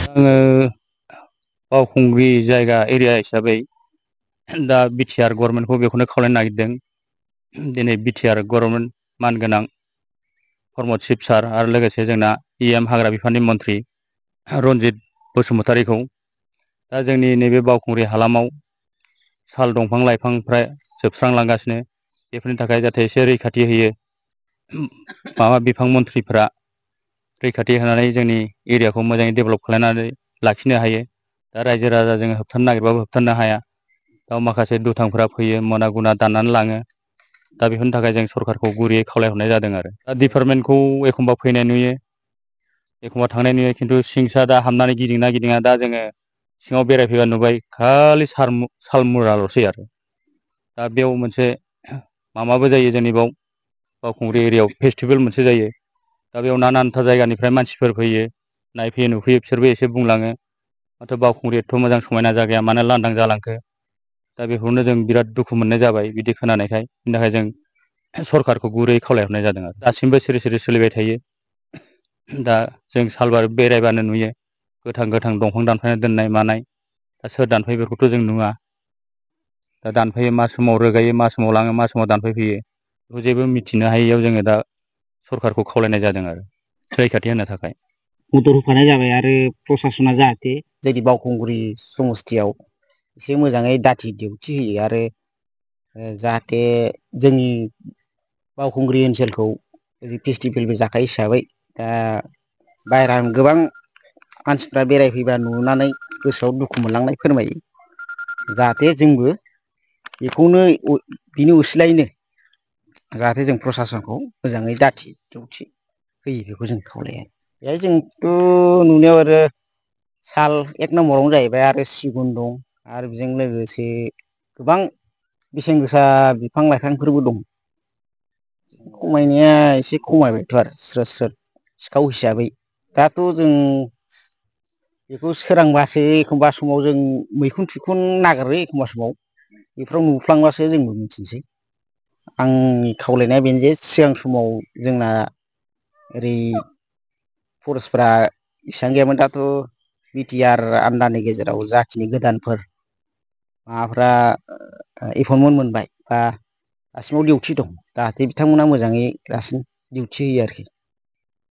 आङो बावखुंग्रि जायगा एरिया हिसाबै दा बिटिआर गभर्नमेन्टखौ बेखौनो खावलायनो नागिरदों। दिनै बिटिआर गभर्नमेन्ट मानगोनां प्रमद शिब सार आरो लोगोसे जोंना हाग्रा बिफाननि मन्त्रि रन्जित बसुमतारीखौ दा जोंनि नैबे बावखुंग्रि हालामाव साल दंफां लाइफांफ्रा जोबस्रांलांगासिनो बेफोरनि थाखाय जाहाथे एसे रैखाथि होयो बिफां मन्थ्रिफ्रा रैखाथि होनानै जोंनि एरियाखौ मोजाङै डेभेलप खालामनानै लाखिनो हायो। दा रायजो राजा जोङो होबथानो नागिरबाबो होबथानो हाया। दा माखासे दुथांफोरा फैयो मोना गुना दाननानै लाङो। दा बेफोरनि थाखाय जों सरखारखौ गुरैयै खावलायहरनाय जादों आरो दा डिपार्टमेन्टखौ एखमबा फैनाय नुयो एखमबा थांनाय नुयो खिन्थु सिंसा दा हाबनानै गिदिंना गिदिङा दा जोङो सिङाव बेरायफैबा नुबाय खालि सालमुराल'सै आरो दा बेयाव मोनसे माबाबो जायो जोंनि बावखुंग्रि एरियायाव फेस्टिभेल मोनसे जायो। दा बेयाव नानानथा जायगानिफ्राय मानसिफोर फैयो नायफैयो नुफैयो बिसोरबो एसे बुंलाङो माथो बावखुंग्रि एथ' मोजां समायना जायगाया मानो लांदां जालांखो दा बेखौनो जों बिराद दुखु मोननाय जाबाय बिदि खोनानायखाय बिनि थाखाय जों सरखारखौ गुरै खावलायहरनाय जादों आरो दासिमबो सिरि सिरि सोलिबाय थायो। दा जों सालबार बेरायबानो नुयो गोथां गोथां दंफां दानफायना दोननाय मानाय दा सोर दानफायो बेखौथ' जों नुवा दा दानफायो मा समाव रोगायो मा समाव लाङो मा समाव दानफायफैयो बेखौ जेबो मिथिनो हायैयाव जोङो दा सरखारखौ खावलायनाय जादों आरो रैखाथि होनो थाखाय मदद होफानाय जाबाय आरो प्रसासना जाहाथे जोंनि बावखुंग्रि समस्थियाव एसे मोजाङै दाथि दिउथि होयो आरो जाहाथे जोंनि बावखुंग्रि ओनसोलखौ फेस्टिभेलबो जाखायो हिसाबै दा बाहेरानि गोबां मानसिफ्रा बेरायफैबा नुनानै गोसोआव दुखु मोनलांनाय फोरमायो। जाहाथे जोंबो बेखौनो बिनि असिलायैनो जाहाथे जों प्रसासनखौ मोजाङै दाथि दिउथि होयो बेखौ जों खावलायो। बेहाय जोंथ' नुनायाव आरो साल एक नम्बरावनो जाहैबाय आरो सिगुन दं आरो बेजों लोगोसे गोबां बेसेन गोसा बिफां लाइफांफोरबो दं। खमायनाया एसे खमायबायथ' आरो स्रोद स्रोद सिखाव हिसाबै दाथ' जों बेखौ सोरांबासो एखमबा समाव जों मैखुन थुखुन नागिरो एखमबा समाव बेफोराव नुफ्लांबासो जोंबो मिथिनोसै आंनि खावलायनाया बेनो जे सिगां समाव जोंना ओरै फरेस्टफ्रा इसेबां गैयामोन दाथ' बिटिआर आन्दारनि गेजेराव जाखिनि गोदानफोर माबाफ्रा एपइन्टमेन्ट मोनबाय बा दासिमाव डिउटि दं जाहाथे बिथांमोना मोजाङै दासिम डिउटि होयो आरोखि